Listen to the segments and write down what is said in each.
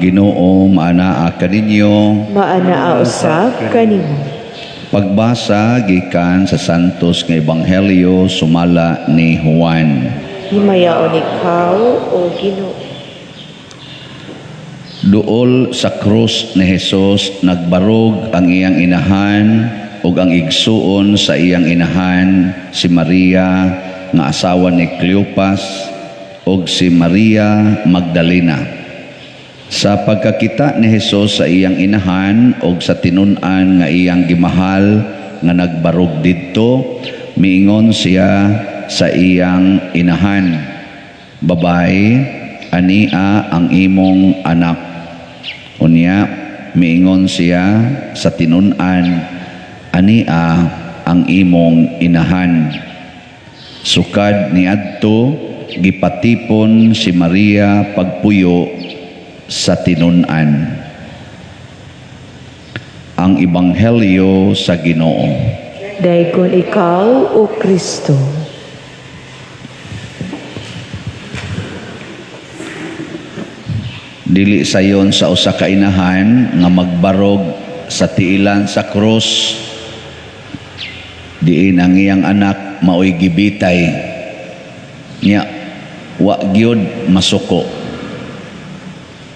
Ang Ginoo maanaa kaninyo. Maanaa usab kanimo. Pagbasa gikan sa Santos nga Ebanghelyo sumala ni Juan. Himayaon ikaw, O Ginoo. Duol sa krus ni Hesus, nagbarog ang iyang inahan ug ang igsuon sa iyang inahan, si Maria nga asawa ni Cleopas ug si Maria Magdalena. Sa pagkakita ni Hesus sa iyang inahan ug sa tinun-an nga iyang gimahal nga nagbarog didto, miingon siya sa iyang inahan, "Babae, ania ang imong anak." Unya, miingon siya sa tinun-an, "Ania ang imong inahan." Sukad niadto, gipatipon si Maria pagpuyo sa tinun-an. Ang Ebanghelyo sa Ginoo. Daygon ikaw, O Kristo. Dili sayon sa usa ka inahan nga magbarog sa tiilan sa krus diin ang iyang anak maoy gibitay niya, wa gyud masuko.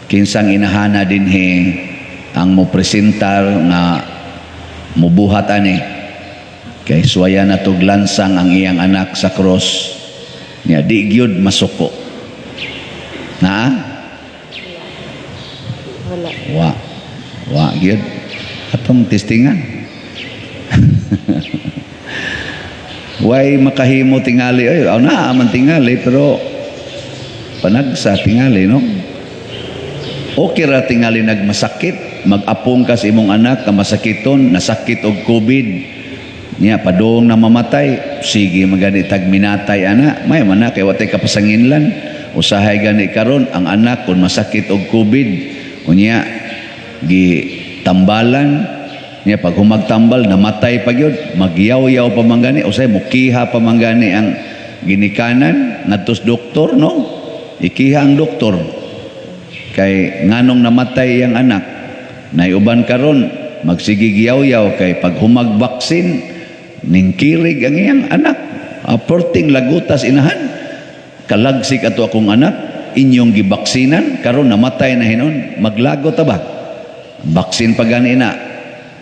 Kinsang inahana dinhi ang mopresentar nga mubuhat ani kay suwaya na tog lansang ang iyang anak sa krus niya, di gyud masuko na? Wala. Wa. Wa gyud. Atong testingan. Way makahimo tingali ay aw naa man tingali, pero panagsa tingali, no? Okay ra tingali nagmasakit, mag-apong ka sa imong anak nga masakiton, nasakit og COVID. Nya padung na mamatay, sige magani tag minatay ana, may man na kay watay kapasanginlan. Usahay gani karon ang anak kun masakit og COVID, unya gitambalan niya, pag humagtambal namatay pa gyud, magyaw-yaw pa man gani, usahay mukiha pa man gani ang ginikanan ngadto sa doktor, no? Ikiha ang doktor kay nganong namatay ang anak. Naiuban karon magsige giyaw-yaw kay pag humag vaccine ningkirig ang iyang anak. Aporting lagutas inahan, kalagsik ato akong anak, inyong gibaksinan, karon namatay na hinon. Maglago ta ba? Baksin pa gani na,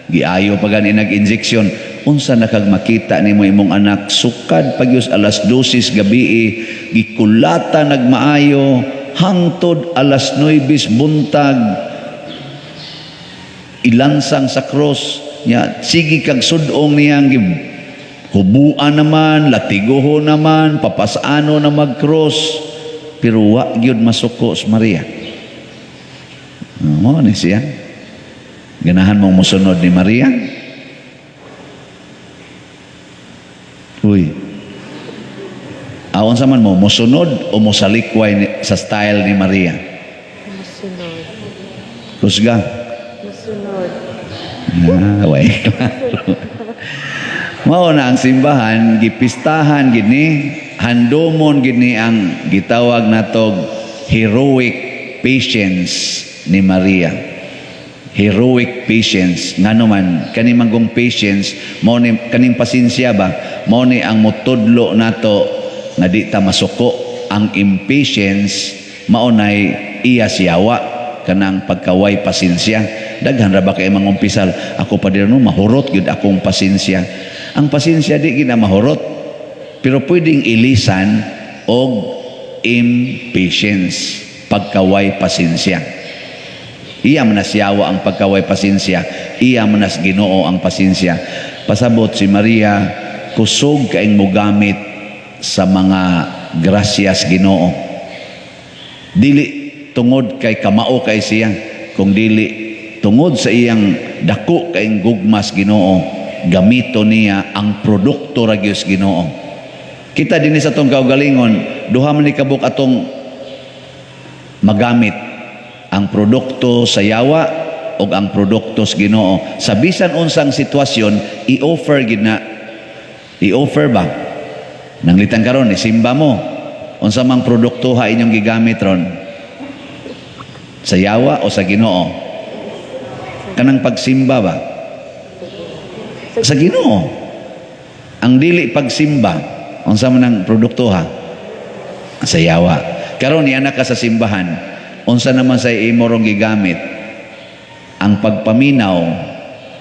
giayo pa gani nag-injection. Unsa na kag makita nimo imong anak sukad pagyus alas 12 gabi gikulata nagmaayo hangtod alas 9 buntag ilansang sa cross niya, sige kag sudong niyang hubuan naman, latiguho naman, papasano na mag-cross, pero wa gyud masuko si Maria. Mo ni siya. Ganahan mong mosunod ni Maria? Uy. Aon sa man mo, mosunod o mosalikway sa style ni Maria? Musunod. Kusga. Musunod. Ah, way klaro. Mao na ang simbahan, gipistahan gini, handomon gini ang gitawag natog heroic patience ni Maria. Heroic patience. Ngano man kani manggong patience, mao ni kaning pasensya ba, mao ni ang motudlo nato nga di ta masuko. Ang impatience mao nay iya siyawa, kanang pagkaway pasensya. Daghan ra ba kay mga umpisal, ako pa no, mahurot gyud akong pasensya. Ang pasensya di gid na mahurot, pero pwedeng ilisan og impatience, pagkaway pasensya. Iya man siyawa ang pagkaway pasensya, iya man Ginoo ang pasensya. Pasabot si Maria kusog kaing mogamit sa mga grasyas Ginoo. Dili tungod kay kamao kay siya, kung dili tungod sa iyang dako kaing gugmas Ginoo, gamito niya ang produkto ra gyud Ginoo. Kita dinhi sa atong kaugalingon, duha man ni kabuk atong magamit, ang produkto sa yawa o ang produkto sa Ginoo. Sa bisan unsang sitwasyon, i-offer gid na. I-offer ba? Nanglitan karon ni simba mo. Unsa mang produkto ha inyong gigamit ron? Sa yawa o sa Ginoo? Kanang pagsimba ba? Sa Ginoo. Ang dili pagsimba, unsa man ang produkto, ha? Sa yawa. Karon niana ka sa simbahan, unsa naman sa imo rong gigamit? Ang pagpaminaw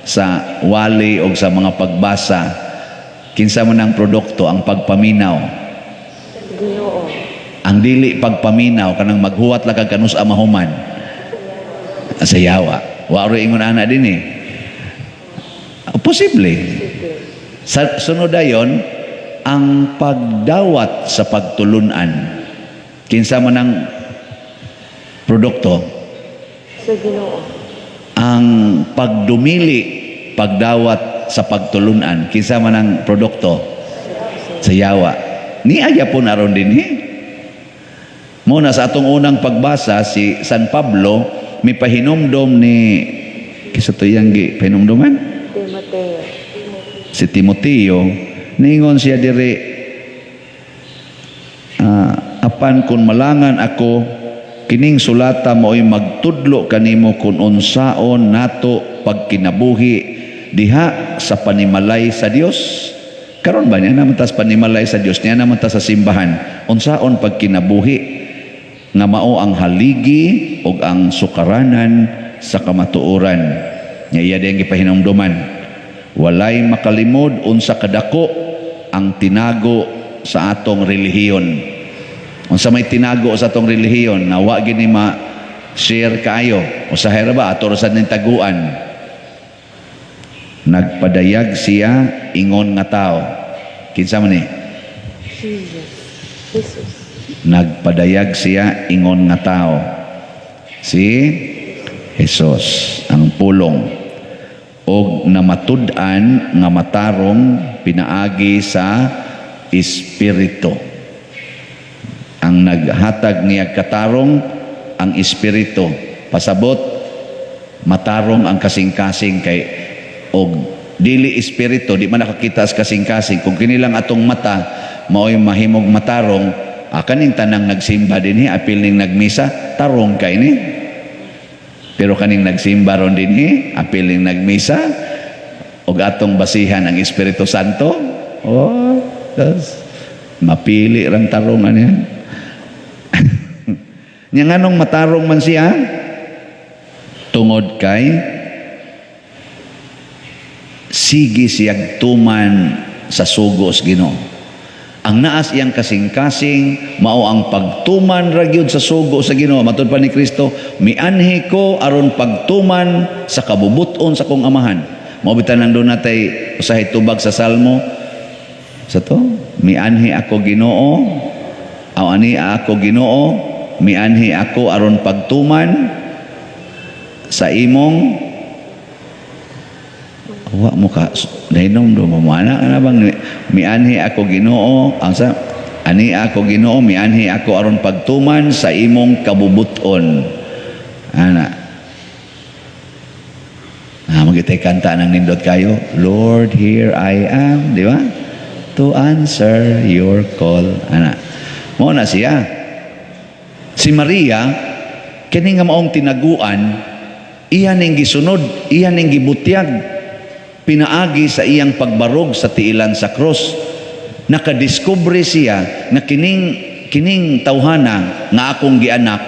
sa wali o sa mga pagbasa, kinsa man ang produkto ang pagpaminaw? Ginoo. Ang dili pagpaminaw, kanang maghuwat lang kag kanus-a mahuman, sa yawa. Wa ro ingon ana din eh. Posible. Sige. Sa sunod dayon, ang pagdawat sa pagtulunan, kinsa man ang produkto? Sa Ginoo. Ang pagdumili pagdawat sa pagtulunan, kinsa man ang produkto? Sa yawa. Ni gyapon aron dinhi. Muna sa atong unang pagbasa, si San Pablo mipahinumdom ni, kinsa to iyang gi pahinumduman? Timoteo. Si Timoteo. Ningon siya diri, "Apan kung malangan ako, kining sulata mao'y magtudlo kanimo kung unsaon nato pagkinabuhi diha sa panimalay sa Dios." Karon ba niya naman tas panimalay sa Dios, niya naman ta sa simbahan, unsaon pagkinabuhi nga mao ang haligi ug ang sukaranan sa kamatuoran. Nya iya din gipahinumduman, "Walay makalimod unsa kadako ang tinago sa atong relihiyon." Unsa may tinago sa atong relihiyon na wa gini ma share kaayo? Usahay ra ba ato ra sad ning taguan? Nagpadayag siya ingon nga tao. Kinsa man ni? Jesus. Jesus. Nagpadayag siya ingon nga tao. Si Jesus, ang pulong, og namatud-an nga matarong pinaagi sa Espiritu. Ang naghatag niya katarong ang Espiritu. Pasabot, matarong ang kasing-kasing, kay og dili Espiritu, di man nakakita sa kasing-kasing. Kung kini lang atong mata mao'y mahimog matarong, kaning tanang nagsimba dinhi, apil ning nagmisa, tarong kay ni. Pero kaning nagsimba ron dinhi, apil ning nagmisa, og atong basihan ang Espiritu Santo, oh, tas mapili rang tarong ano yan. Nya nganong matarong man siya? Tungod kay sige siyag tuman sa sugo sa Ginoo. Ang naas iyang kasing-kasing mao ang pagtuman ra gyud sa sugo sa Ginoo. Matud pa ni Kristo, "Mianhi ko aron pagtuman sa kabubuton sa kong Amahan." Mao bitan lang doon natay usahay tubag sa Salmo. Sa to, "Mianhi ako Ginoo, aw ani ako Ginoo, mianhi ako aron pagtuman sa imong." Wa mo ka nahinom do mo ana na bang "Mianhi ako Ginoo," ang sa "Ani ako Ginoo, mianhi ako aron pagtuman sa imong kabubuton," ana. Ah, magitay kanta ng nindot kayo, "Lord, here I am," di ba, "to answer your call," ana. Mo na siya. Si Maria, kini nga maong tinaguan, iya ning gisunod, iya ning gibutyag pinaagi sa iyang pagbarog sa tiilan sa krus. Nakadiskubre siya nga kining tawhana nga akong gianak,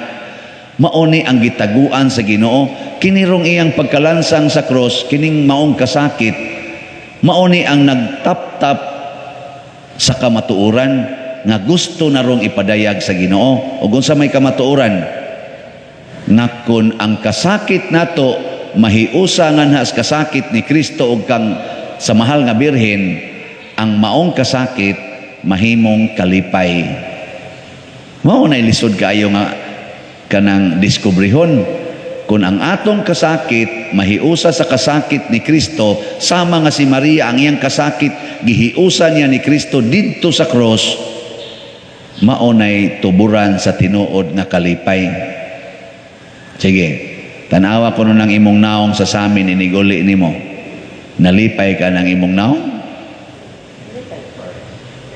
mao ni ang gitaguan sa Ginoo. Kinirong iyang pagkalansang sa krus, kining maong kasakit, mao ni ang nagtaptap sa kamatuoran nga gusto narong ipadayag sa Ginoo. Ug unsa may kamatuoran? Nga kun ang kasakit nato mahiusa nganha sa kasakit ni Kristo ug kang sa mahal nga Birhen, ang maong kasakit mahimong kalipay. Mao na lisod kaayo nga kanang diskubrihon. Kung ang atong kasakit mahiusa sa kasakit ni Kristo, sama nga si Maria, ang iyang kasakit gihiusa niya ni Kristo didto sa cross, mao nay tuburan sa tinuod nga kalipay. Sige, tanawa ko ng imong naong sa samin iniguli nimo. Nalipay ka ng imong naong?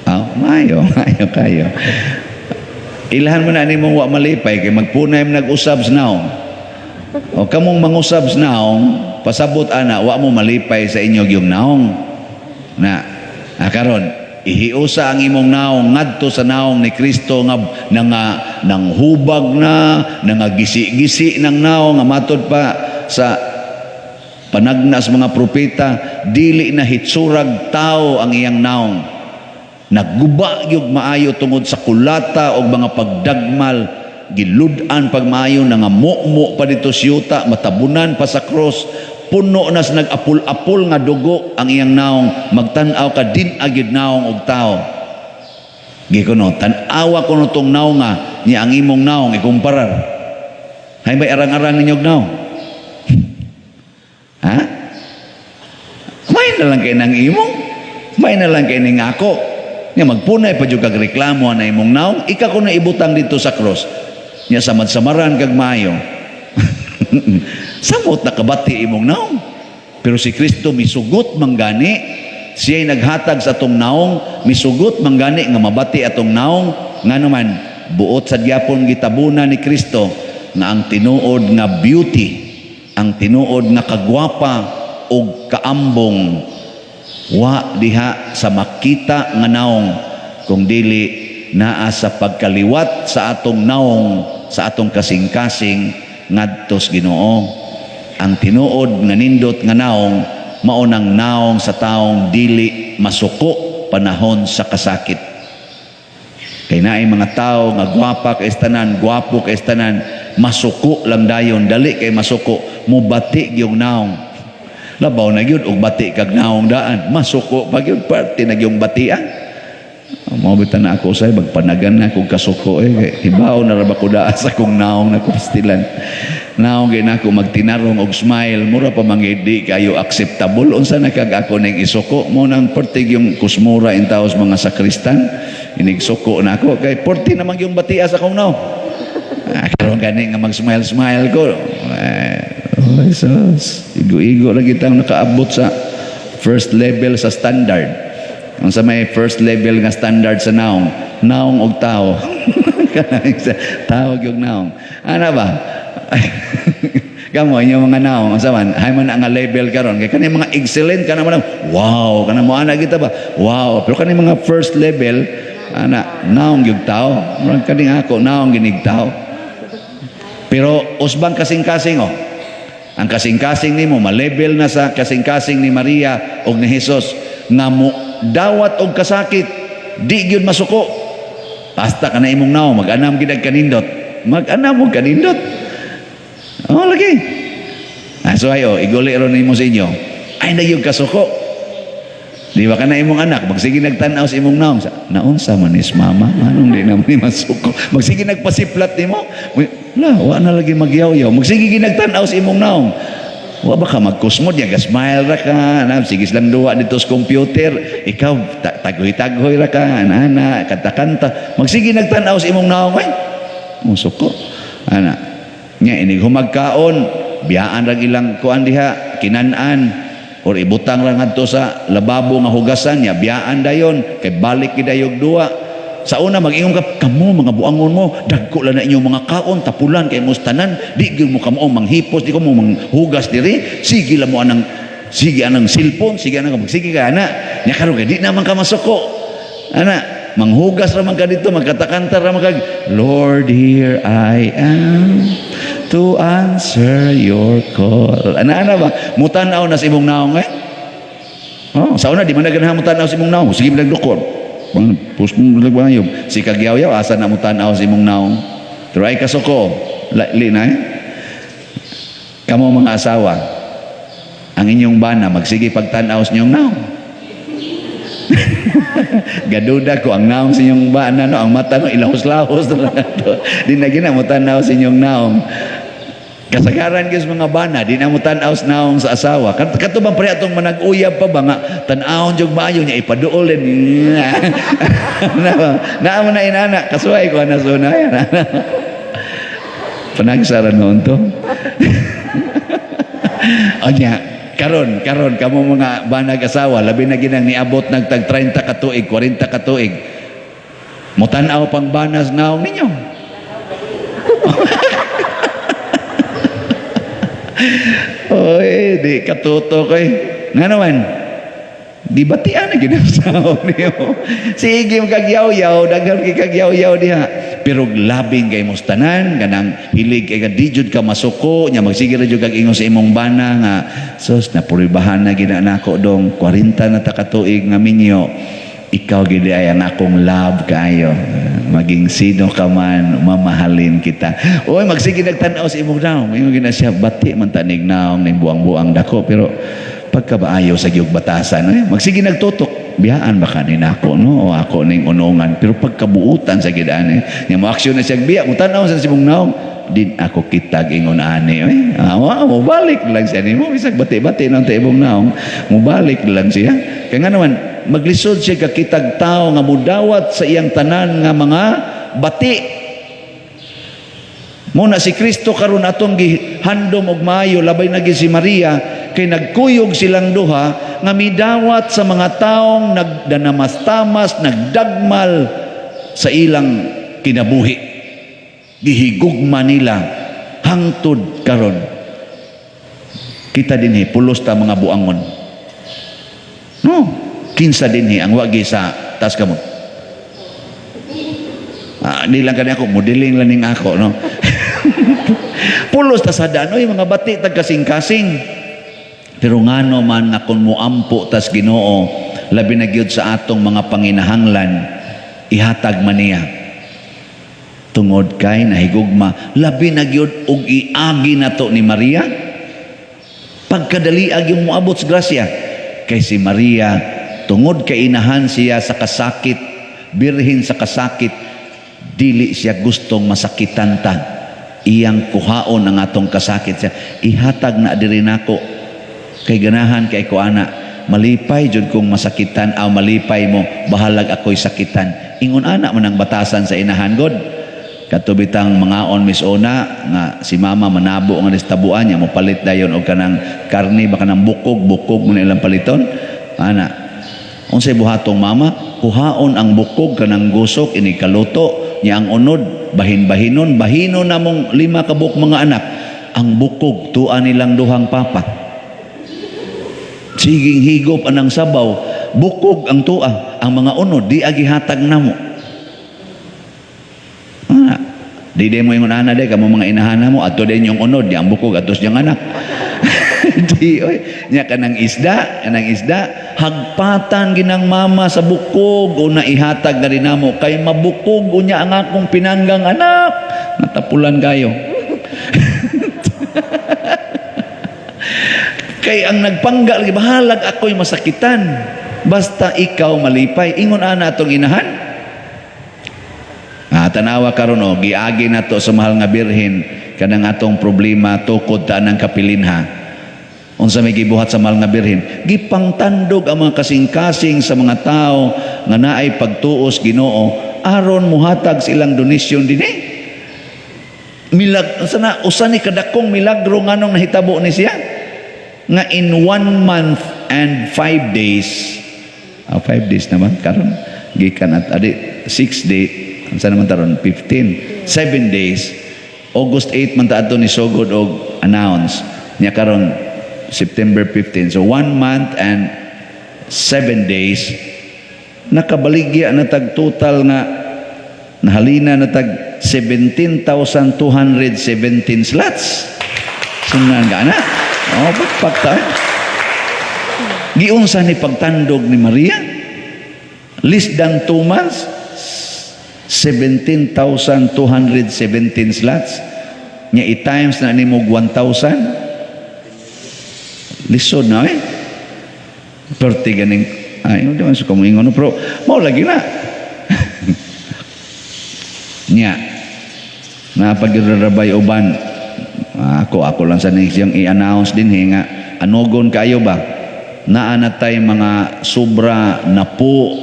Ah, maayo, maayo kayo. Ilhan mo na nimong wa malipay kay magpunay mo nag-usab sa naong. O kamong mangusab sa naong, pasabot ana, wa mo malipay sa inyo yung naong. Na, karon, ihiusa ang imong naong ngadto sa naong ni Kristo nga nanga nang hubag na, nangagisi-gisi ng naong nga matod pa sa panagnas mga propeta, dili na hitsurag tao ang iyang naong. Nagguba gyud maayo tungod sa kulata og mga pagdagmal, gilud-an pagmaayo, nangamukmo pa dito siyuta, matabunan pa sa cross, puno na sa nag-apul-apul nga dugo ang iyang naong. Magtan-aw ka, din agid naong og tao. Gikuno, tan-awa kuno tong naong nga niya ang imong naong ikumparar. Hay may arang-arang ninyog naong? Ha? May na lang kay nang imong, may na lang kay ning ako. Nya magpunay pa jud kag reklamo na imong naong, ika ko na ibutang dito sa cross. Nya samad-samaran kag maayo. Samot nakabati imong naong. Pero si Kristo misugot manggani, siya'y naghatag sa atong naong, misugot manggani nga mabati atong naong, nga naman, buot sa gyapon gitabunan ni Kristo nga ang tinuod nga beauty, ang tinuod nga kagwapa og kaambong wa diha sa makita nga naong, kung dili naa sa pagkaliwat sa atong naong, sa atong kasing-kasing ngadto sa Ginoo. Ang tinuod nga nindot nga naong mao nang naong sa taong dili masuko panahon sa kasakit. Kay naay mga tao nga gwapa kay tanan, gwapo kay tanan, masuko lang dayon, dali kay masuko, mubati gyung naong. Labaw na gyud og bati kag naong daan, masuko pa gyud, parte na gyung batian. Mao bitan na ako say magpanagan na kog kasuko eh kay hibaw na ra ba ko daa sa kong naong na pastilan. Naong gyud nako magtinarong og smile, mura pa man gyud di kayo acceptable. Unsa na kag ako ning isuko mo nang pertig yung kusmura in taos mga sakristan. Inig suko na ako kay porti naman yung batia sa akong naong. Ah, karon gani nga mag-smile smile ko. Eh, oh, Jesus. Igo-igo lang kitang nakaabot sa first level sa standard. Ang sa may first level nga standard sa naong, naong og tao. Tao gyud naong. Ana ba? Kamo inyo mga naong, unsa man, hay man ang level karon kay kani mga excellent kana man, wow, kana mo ana kita ba? Wow, pero kani mga first level ana naong gyud tao. Murag kani ako naong ginig tao. Pero usbang kasing-kasing oh. Ang kasing-kasing nimo ma-level na sa kasing-kasing ni Maria og ni Jesus nga mo dawat og kasakit, di gyud masuko. Basta ka na imong naong, mag-anam gid ang kanindot. Mag-anam og kanindot. Oh, lagi. Ah, so ayo, iguli ron nimo sa inyo. Ay na yung kasuko. Di ba ka na imong anak, magsige nagtan-aw sa imong naong. Sa, naunsa man is mama, anong di naman ni masuko. Magsige nagpasiplat nimo. Wala, wa na lagi magyaw-yaw. Magsige nagtan-aw sa imong naong. Wa ba ka magkusmod ya, smile ra ka, na, sige silang duwa dito sa computer. Ikaw, tagoy-tagoy ra ka, ana, kanta-kanta. Magsige nagtan-aw sa imong naong, ay, musuko. Ana, nya inig humagkaon, biyaan ra ilang kuan diha, kinan-an, or ibutang ra ngadto sa lababo nga hugasan niya, biyaan dayon, kay balik gidayog duwa. Sa una mag-ingon ka, kamo mga buangon mo, dagko lang na inyong mga kaon, tapulan kay mo tanan, di gyud mo kamo manghipos, di ko mo manghugas diri, sige lang mo anang sige anang cellphone, sige anang sige ka ana. Nya karon kay di naman ka masuko. Ana, manghugas ra man ka dito, magkatakanta ra man ka, "Lord, here I am to answer your call." Ana ana ba? Mutan-aw na sa imong naong eh. Oh, sa una di man na ganahan mutan-aw sa imong naong, sige nagdukot. Pus mo nagbayog. Si kagyaw-yaw asa na mo tan-aw sa imong naong. Pero ay kasuko, li na eh. Kamo mga asawa, ang inyong bana magsige pagtan-aw sa inyong naong. Gaduda ko ang naong sa inyong bana no, ang mata no ilahos-lahos na lang ato. Di na gina mo tan-aw sa inyong naong. Kasagaran gyud sa mga bana, di na mo tan-aw sa naong sa asawa. Kato bang pre atong manag-uyab pa ba nga tan-awon jud maayo niya ipaduol din. Na mo na inana, kasuway ko na suna. Panagsara noon to. O niya, karon, karon kamo mga banag asawa, labi na ginang niabot nagtag 30 ka tuig, 40 ka tuig. Mutan-aw pang banas naong ninyo. Oy, di katuto koy. Nga naman, di batian na ginasaw niyo. Sige kag yaw-yaw, daghan kay kag yaw-yaw diha. Pero labing kay mos tanan, kanang hilig kay ka di jud ka masuko, nya magsige ra jud kag ingon sa imong bana nga sus, napuribahan na gina nako dong 40 na ta ka tuig nga minyo. Ikaw gid ay ang akong love kaayo. Maging sino ka man, mamahalin kita. Oy, magsige nagtan-aw sa imong naong. Ingon gina siya, bati man tanig naong ning buang-buang dako, pero pagkabaayo sa giyog batasan, eh, magsige nagtutok. Biyaan ba ka ni nako, no? O ako ning unungan. Pero pagkabuutan sa gidaan, eh, nya mo aksyon na siya biya, mo tan-aw sa imong naong, din ako kitag ingon ani. Eh, ah, mo balik lang siya nimo bisag bati-bati nang ta imong naong, mo balik lang siya. Kaya nga naman, maglisod siya kakitag tao nga mudawat sa iyang tanan nga mga bati. Muna si Kristo karon atong gihandom og maayo, labay na gyud si Maria, kay nagkuyog silang duha nga midawat sa mga taong nagdanamas-tamas, nagdagmal sa ilang kinabuhi. Gihigugma nila hangtod karon. Kita dinhi pulos ta mga buangon. No, kinsa dinhi ang wagi sa taas kamot? Ah, di lang kani ako, modeling lang ning ako, no. Pulos ta sa danoy mga bati tag kasing-kasing. Pero ngano man nga kung muampo tas Ginoo, labi na gyud sa atong mga panginahanglan, ihatag man niya. Tungod kay nahigugma, labi na gyud og iagi nato ni Maria. Pagkadaliag yung moabot sa grasya kay si Maria, tungod kay inahan siya sa kasakit, birhen sa kasakit, dili siya gustong masakitan ta. Iyang kuhaon ang atong kasakit siya. Ihatag na diri nako kay ganahan kay ko ana. Malipay jud kong masakitan aw malipay mo, bahalag ako'y sakitan. Ingon ana man ang batasan sa inahan god. Kato bitang mangaon misona nga si mama manabo nga tabuan niya, mo palit dayon og kanang karni ba, kanang bukog, bukog mo na ilang paliton ana. Unsay buhatong mama? Kuhaon ang bukog, kanang gusok ini kaluto niya, ang unod bahin-bahinon, bahinon namong lima ka buok mga anak. Ang bukog tuan nilang duhang papa. Siging higop anang sabaw, bukog ang tua, ang mga unod di agi hatag namo. Ah, di di mo ingon ana day kamo mga inahana mo adto din yung unod, di ang bukog atos yung anak. Di oy, nya kanang isda hagpatan ginang mama sa bukog o naihatag na rin namo kay mabukog unya ang akong pinanggang anak. Natapulan kayo. Kay ang nagpangga lagi, bahalag ako'y masakitan. Basta ikaw malipay. Ingon ana atong inahan. Ah, tanawa karon oh, giagi nato sa mahal nga birhen kanang atong problema tukod ta ng kapilinha. Unsa may gibuhat sa mahal nga birhen? Gipangtandog ang mga kasing-kasing sa mga tao nga naay pagtuos Ginoo aron muhatag silang donasyon dinhi. Milag sana usa ni kadakong milagro nganong nahitabo ni siya nga in 1 month and 5 days, ah, 5 days naman karon gikan at adi 6 day, unsa naman taron, 15, 7 days, August 8 man ta adto ni sugod og announce niya, karon September 15, so 1 month and 7 days nakabaligya na tag total nga nahalina na tag 17,217 slots. Sunan ka na. Oh, pakpak ta. Giunsa ni pagtandog ni Maria? Less than 2 months, 17,217 slots. Nya i-times na nimo 1,000. Lisod na eh. 30 ganing ay, hindi man sa kamuingon, no, pero mao lagi na. Nya, napagrarabay uban, ako, ako lang sa siyang i-announce din eh, nga, anugon kayo ba? Naa na tay mga sobra na po,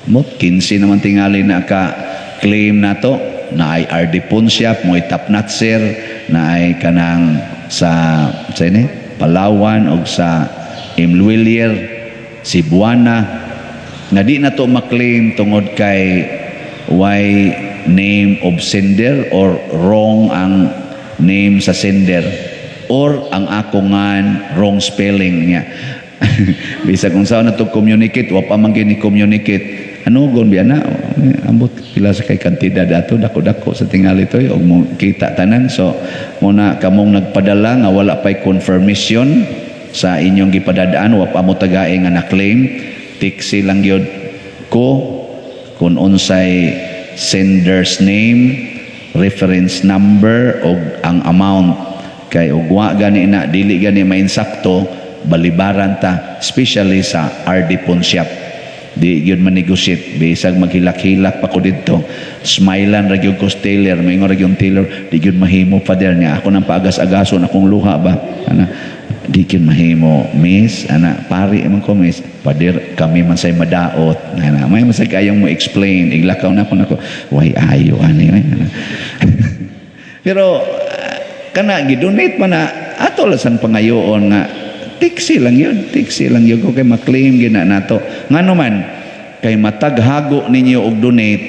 mo, 15 naman tingali na ka claim na to, na ay RD Ponsiap, mo top notcher, na ay kanang sa ini, Palawan o sa M. Lhuillier, Cebuana, nga di na to maklaim tungod kay why name of sender or wrong ang name sa sender. Or ang ako ngan wrong spelling niya. Bisag kung saan na to communicate, wa pa man gini communicate. Ano gon biya na? Ambot pila sa kay kantidad ato, dako-dako sa tingali to og mo kita tanan. So muna kamong nagpadala nga wala pay confirmation sa inyong gipadadaan, wa pa mo tagae nga na-claim, tiksi lang gyud ko kung unsay sender's name, reference number og ang amount, kay og wa gani na, dili gani mainsakto, balibaran ta, especially sa RD Pawnshop. Di gyud man-negotiate bisag maghilak-hilak pa ko didto. Smilean ra gyud ko sa teller. Moingon ra gyud teller, "Di gyud mahimo, Father." Niya ako nang paagas-agason akong luha ba ana, "Di gyud mahimo, miss." Ana, "Pari man ko, miss." "Pader kami man say madaot." Ana, may masag kayong mo explain, iglakaw na ako nako, way ayo ani ay, ana. Pero kana gidonate man na ato lang sang pangayoon nga tiksi lang yun, tiksi lang yun ko kay maklaim gina nato. Ngano man kay matag hago ninyo og donate,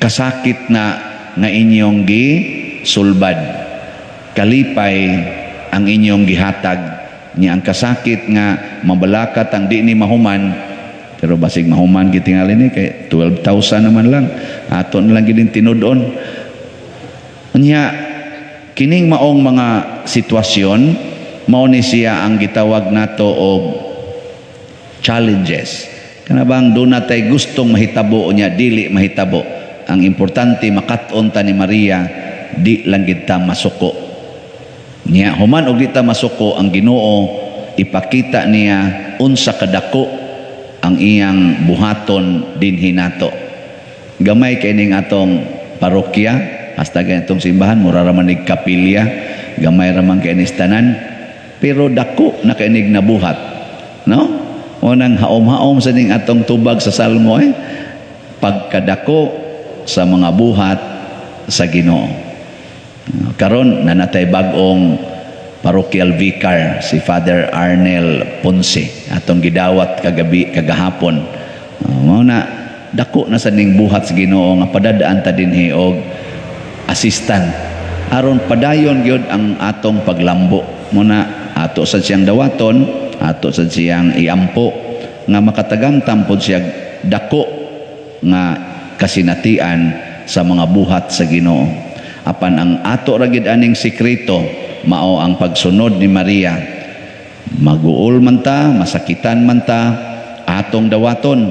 kasakit na nga inyong gi sulbad, kalipay ang inyong gihatag. Niya ang kasakit nga mabalakat ang di ni mahuman, pero basig mahuman gitingali ni kay 12,000 naman lang, ato na lang gid tinud-on. Unya kining maong mga sitwasyon, mao ni siya ang gitawag nato og challenges. Kana bang doon natay gustong mahitabo niya dili mahitabo. Ang importante, makat-on ta ni Maria, di lang gid ta masuko. Niya human og di ta masuko, ang Ginoo ipakita niya unsa kadako ang iyang buhaton dinhi nato. Gamay kay ning atong parokya, hasta ganitong simbahan, mura ra man nig kapilya, gamay ra man kay ni tanan, pero dako na kay nig nabuhat, no? O nang haom-haom sa ning atong tubag sa salmo eh, pagkadako sa mga buhat sa Ginoo. Karon nanatay bag-ong parochial vicar, si Father Arnel Ponce, atong gidawat kagabi, kagahapon. Mao na dako na sa ning buhat sa Ginoo nga padadaan ta dinhi og assistant aron padayon gyud ang atong paglambo. Muna ato sa siyang dawaton, ato sa siyang iampo nga makatagamtam pod siya dako nga kasinatian sa mga buhat sa Ginoo. Apan ang ato ra gid aning sekreto, mao ang pagsunod ni Maria. Maguol man ta, masakitan man ta, atong dawaton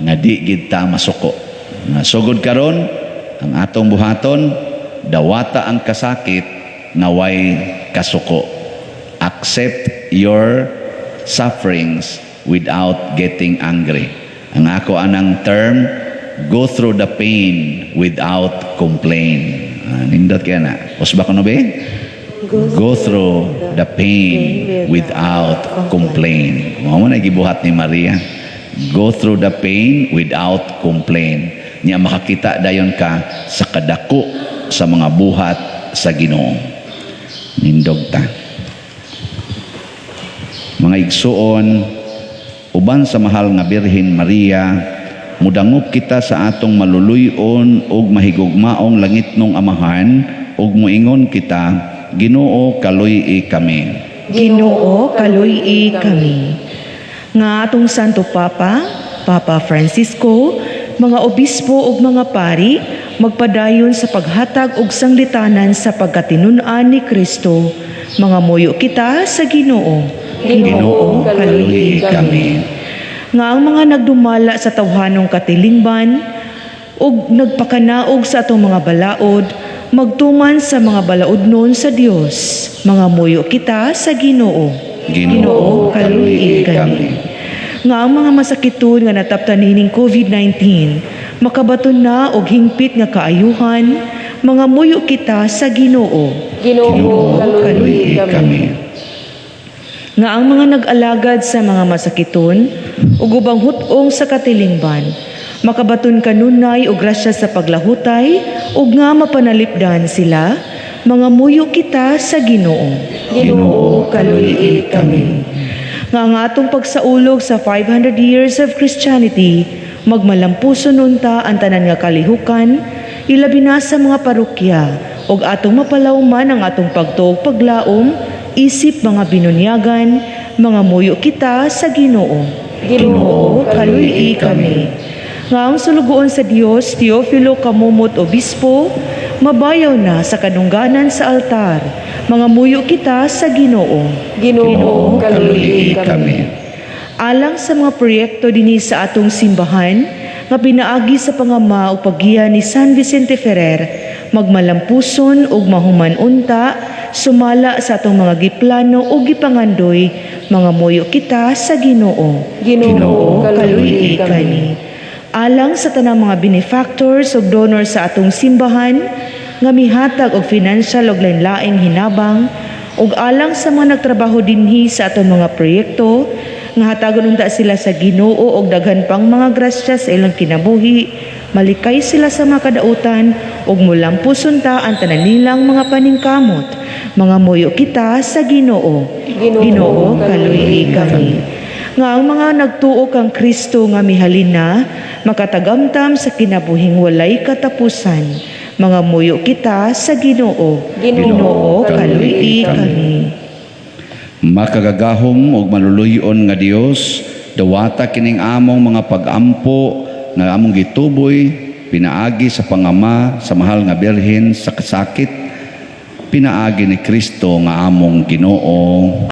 nga di gid ta masuko. Nga sugod karon, ang atong buhaton, dawata ang kasakit nga way kasuko. Accept your sufferings without getting angry. Ang ako anang term, go through the pain without complain. Nindot kaya na. Usba ko no be? Go through the pain without complain. Mao na gibuhat ni Maria. Go through the pain without complain. Nya makakita dayon ka sa kadako sa mga buhat sa Ginoo. Nindog ta. Mga igsuon, uban sa mahal nga Birhen Maria, mudangop kita sa atong maluluy-on ug mahigugmaong langitnong Amahan ug muingon kita, Ginoo, kaluy-i kami. Ginoo, kaluy-i kami. Nga atong Santo Papa, Papa Francisco, mga obispo ug mga pari, magpadayon sa paghatag og sanglitanan sa pagkatinun-an ni Kristo. Mga muyo kita sa Ginoo. Ginoo, kaluy-i kami. Nga ang mga nagdumala sa tawhanong katilingban ug nagpakanaog sa atong mga balaod, magtuman sa mga balaodnon sa Dios. Mga muyo kita sa Ginoo. Ginoo, kaluy-i kami. Nga ang mga masakiton nga nataptan niining COVID-19 makabaton na og hingpit nga kaayuhan. Mga muyo kita sa Ginoo. Ginoo, kaluy-i kami. Nga ang mga nag-alagad sa mga masakiton ug ubang hut-ong sa katilingban makabaton kanunay og grasya sa paglahutay ug nga mapanalipdan sila. Mga muyo kita sa Ginoo. Ginoo, kaluy-i kami. Nga ang atong pagsaulog sa 500 years of Christianity, magmalampuson unta ang tanan nga kalihukan, ilabi na sa mga parokya, ug atong mapalawman ang atong pagtuo ug paglaom. isip mga binunyagan, mangamuyo kita sa Ginoo. Ginoo, kaluy-i kami. Nga ang sulugoon sa Dios, Teofilo Camomot Obispo, mabayaw na sa kadungganan sa altar. Mangamuyo kita sa Ginoo. Ginoo, kaluy-i kami. Alang sa mga proyekto dinhi sa atong simbahan nga pinaagi sa pangama o paggiya ni San Vicente Ferrer, magmalampuson ug mahuman unta sumala sa atong mga giplano ug gipangandoy, mangamuyo kita sa Ginoo. Ginoo, kaluy-i kami. Alang sa tanang mga benefactors ug donors sa atong simbahan nga mihatag og financial ug lain-laing hinabang, ug alang sa mga nagtrabaho dinhi sa atong mga proyekto, nga hatagon unta sila sa Ginoo og daghan pang mga grasya sa ilang kinabuhi, malikay sila sa mga kadautan ug mulampos unta ang tanan nilang mga paningkamot, mangamuyo kita sa Ginoo. Ginoo, Kaluy-i kami. Nga ang mga nagtuo kang Kristo nga mihalin na makatagamtam sa kinabuhing walay katapusan, mangamuyo kita sa Ginoo. Ginoo, Kaluy-i kami. Makagagahom ug maluluyon nga Dios, dawata kining among mga pagampo nga among gituboy pinaagi sa pangama sa mahal nga Birhen sa kasakit, pinaagi ni Kristo nga among Ginoo.